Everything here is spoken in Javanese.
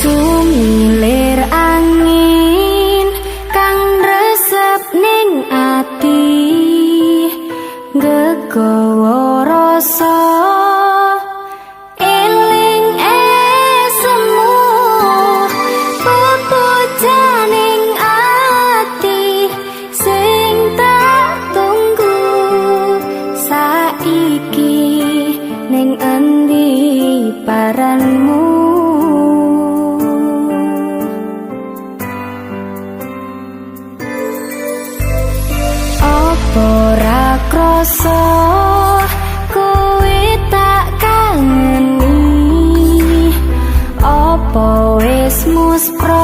Sumilir angin kang resep ning ati, gegawa rasa eling esemu, pepujaning ati sing tak tunggu. Saiki ning endi paranmu? Apa ora krasa kowe tak kangeni? Apa wis muspra?